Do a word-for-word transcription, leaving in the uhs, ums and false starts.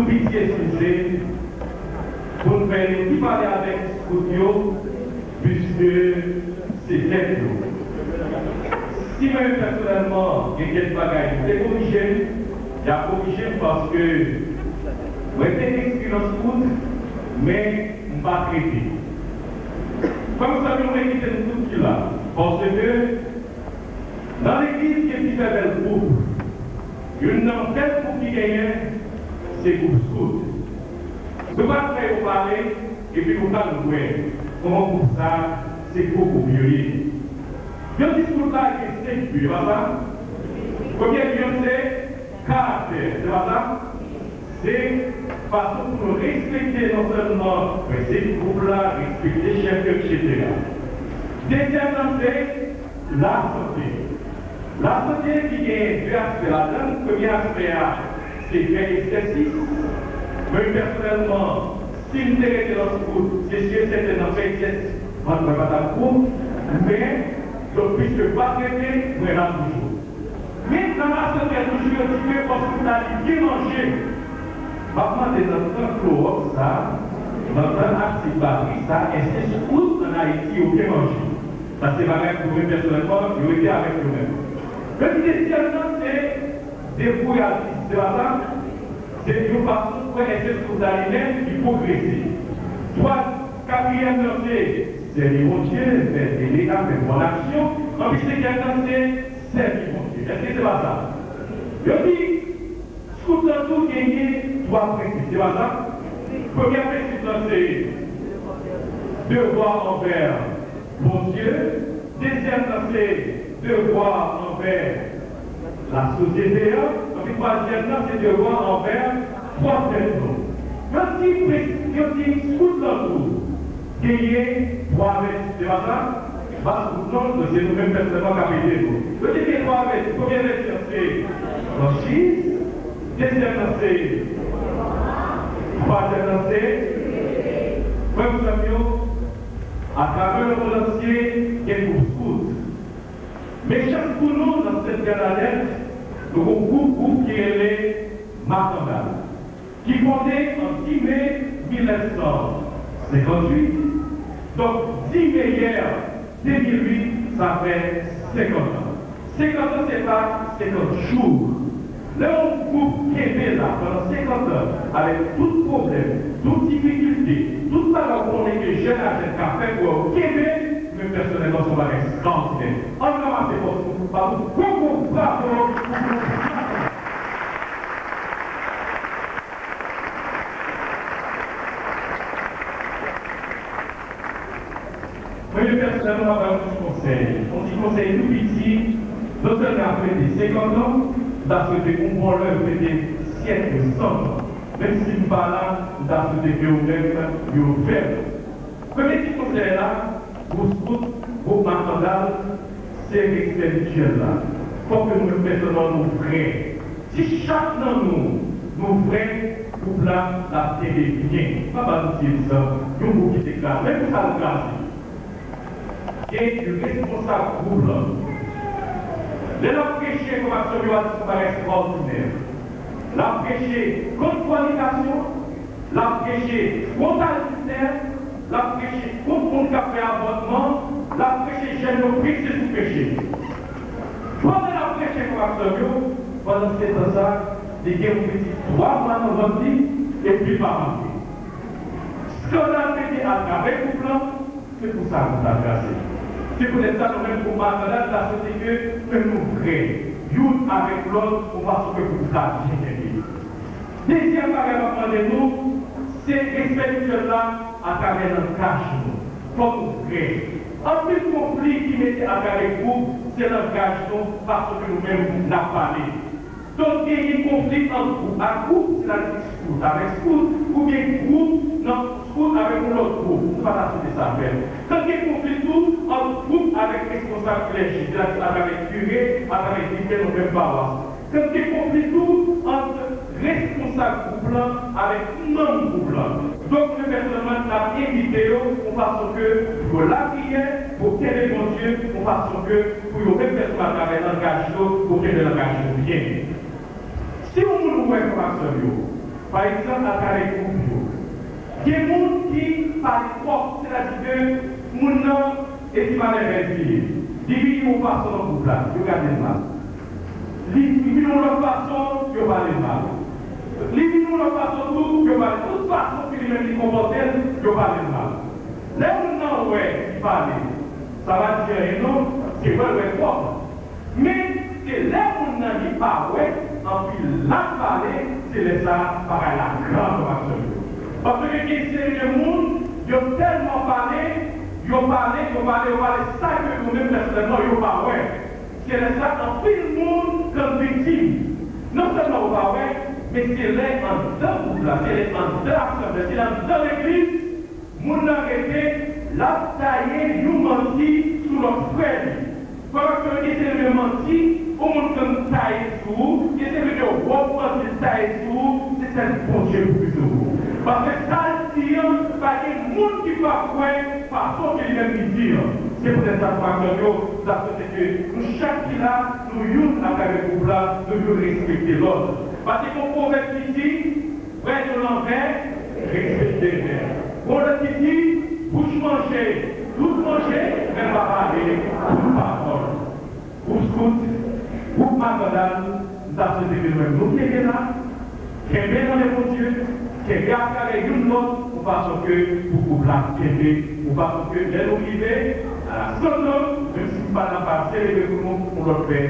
Pitye, eskize, pou n fè yon ti pale avèk skout yo, piske se fèt yo. Si mwen pèsonèlman gen kèk bagay pou te korije m, y a korije m paske mwen te enskri nan skout, men m pa t rete. Frè m, zanmi m, mwen kite nou tout ki la, paske nan legliz gen pi fè bèl gwoup. Youn nan bèl gwoup ki genyen, se gwoup skout. Nou pral fè yo pale, epi nou pral wè kòman gwoup sa a se gwo gwoup yo ye. Yo di skout la gen senk bi, e pa sa? Premye bi yo se karaktè, se pa sa? Se fason pou nou respekte non sèlman prensip gwoup la, respekte chèf yo, etsetera. Dezyèm nan se lasante. Lasante ki gen de aspè ladan l. Premye aspè a, se fè egzèsis. Mwen, pèsonèlman, si m te rete nan skout, se si e sèten nan fè egzèsis, mwen, mwen pa t ap gwo. Men, donk, piske m pa t rete, mwen la toujou. Men nan lasante toujou, yo di ke fò skout la li byen manje. M ap mande nan tan klowòks sa, nan tan asid batri sa, èske skout ann Ayiti yo byen manje? Sa se bagay pou mwen pèsonèlman, yo rete avèk yo menm. Yo di dezyèm nan se devouyadis, se pa sa? Se yon fason pou wè èske skout la li menm li pwogrese. Twa, katriyèm nan se sèvi Bondye, fè dele a, fè bon aksyon. Anpi senkyèm nan se sèvi Bondye. Èske se pa sa? Yo di, skout lan tou genyen twa prensip, se pa sa? Premye prensip lan se devwa anvè Bondye, dezyèm nan se devwa anvè lasosyete a, epi twazyèm nan se devwa anvè pwòp tèt nou. Yo di, yo di skout lan tou genyen twa vèti, se pa sa? Pa skout non, se nou menm pèsonèlman k ap ede nou. Yo di gen twa vèti. Premye vèti an se franchiz, dezyèm nan se, twazyèm nan se, frè m, zanmi yo, atravè lemonn antye, gen gwoup skout. Men chans pou nou, nan Sent Bènadèt, nou gon gwoup, gwoup ki rele Makandal, ki fonde an dis me mil nèf san senkantuit. Donk, dis me yè de mil uit, sa fè senkant an. Senkant an, se pa senkant jou. Lè yon gwoup kenbe la pandan senkant an, avèk tout pwoblèm, tout difikilte, tout bagay ou konnen ke jèn a jèn ka fè pou yo kenbe, mwen pèsonèlman, se yon bagay ekstraòdinè. Ann ranmase fòs nou, ba nou gwo, gwo bravo pou gwoup. Mwen menm pèsonèlman, m ap ba yon ti konsèy. Yon ti konsèy tou piti, non sèlman y ap fete senkant an, m ta swete yon bon lè yo fete syèk yo, san an. Menm si m pa la, m ta swete ke yo menm yo fè l. Premye ti konsèy la, gwoup skout, gwoup Makandal, se respè mityèl la. Fòk ke nou menm pèsonèlman nou vrè. Si chak nan nou, nou vrè, gwoup la, l ap kenbe byen. M pa ba nou ti egzanp, yon gwoup ki te kraze, men pou sa l kraze. Gen yon responsab gwoup lan. Lè l ap preche, kòm aksyon yo a di se yon bagay ekstraòdinè. L ap preche kont fònikasyon, l ap preche kont adiltè, l ap preche kont moun k ap fè avòtman, l ap preche jèn yo prese sou peche. Pandan l ap preche kòm ak sè m yo, pandan se tan sa, li gen yon pitit twa mwa nan vant li, epi l pa manke. Eskandal pete atravè gwoup lan, se pou sa gwoup la kraze. Se poutèt sa, nou menm gwoup Makandal, nou ta swete ke nou menm nou vrè, youn avèk lòt, yon fason ke gwoup la byen kenbe. Dezyèm bagay m ap mande nou, se respè mityèl la atravè langaj nou. Fòk nou vrè. Anpil konfli ki mete atravè gwoup, se langaj nou, fason ke nou menm n ap pale. Donk, genyen konfli ant gwoup ak gwoup, sètadi skout avèk skout, oubyen gwoup nan skout avèk yon lòt gwoup. Nou pa ta swete sa fèt. Kan gen konfli tou ant gwoup avèk responsab klèje, sètadi atravè kire, atravè dikè nan menm pawas. Kan gen konfli tou ant responsab gwoup lan avèk manm gwoup lan. Donk, mwen pèsonèlman, m ap envite yo yon fason ke pou yo lapriyè, pou yo kenbe Bondye, yon fason ke pou yo menm pèsonèlman atravè langaj yo, pou yo kenbe langaj yo byen. Si yon moun ou wè frè m ak sè m yo, Pa egzanp, atravè gwoup yo. Gen moun ki pale twòp, sètadi ke moun nan e ti malelvèz li ye. Li vin yon fason nan gwoup la, yo gade l mal. Li vin yon lòt fason, yo pale l mal. Li vin yon lòt fason tou, yo pale l. Tout fason ke li menm li konpòte l, yo pale l mal. Lè moun nan wè li pale, sa pa di anyen non, se wè l wè twòp. Men, se lè moun nan li pa wè, anpi l ap pale, se lè sa bagay la grav nan aksyon yo. Paske gen seri de moun, yo tèlman pale, yo pale, yo pale, yo pale, sa ke yo menm pèsonèlman yo pa wè. Se lè sa anpil moun konn viktim. Non sèlman yo pa wè, men se lè anndan gwoup la, se lè anndan asanble, se lè anndan legliz, moun nan rete, l ap taye yon manti sou lòt frè li. Frè m ak sè m, gen seri de manti yon moun konn taye sou ou, gen seri de wòb manti l taye sou ou, se sèl Bondye pou ki sou ou. Paske sa l di an, pa gen moun ki pa kwè fason ke li menm li di an. Se poutèt sa, frè m ak sè m yo, m ta swete ke nou chak ki la, nou youn atravè gwoup la, nou youn respekte lòt. Paske gon pwovèb ki di, Prè yo lanvè, respekte vè. Gon lòt ki di, bouch manje, tout manje, men pa pale, tout pawòl. Gwoup Skout, gwoup Makandal, m ta swete ke nou menm nou kenbe la, kenbe nan men Bondye, kenbe atravè youn lòt, yon fason ke pou gwoup la kenbe, yon fason ke lè nou rive a la santan, menm si m pa nan pase, leve pou nou, yon lòt fè.